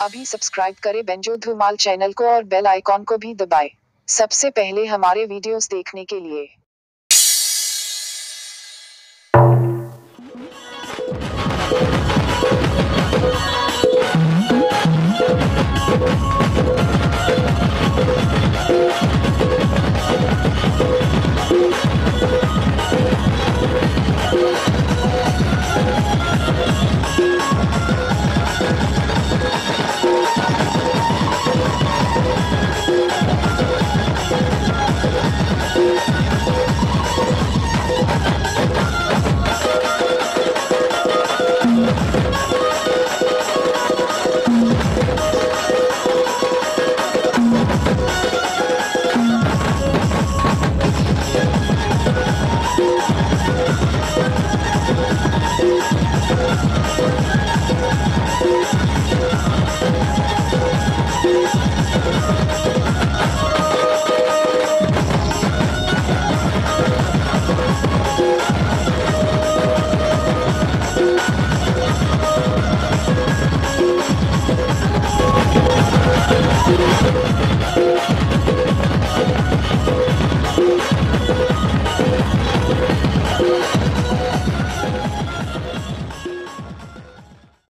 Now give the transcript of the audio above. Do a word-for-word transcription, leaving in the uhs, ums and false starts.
अभी सब्सक्राइब करें banjo Dhumal channel को और बेल आइकॉन को भी दबाएं, सबसे पहले हमारे वीडियोस देखने के लिए।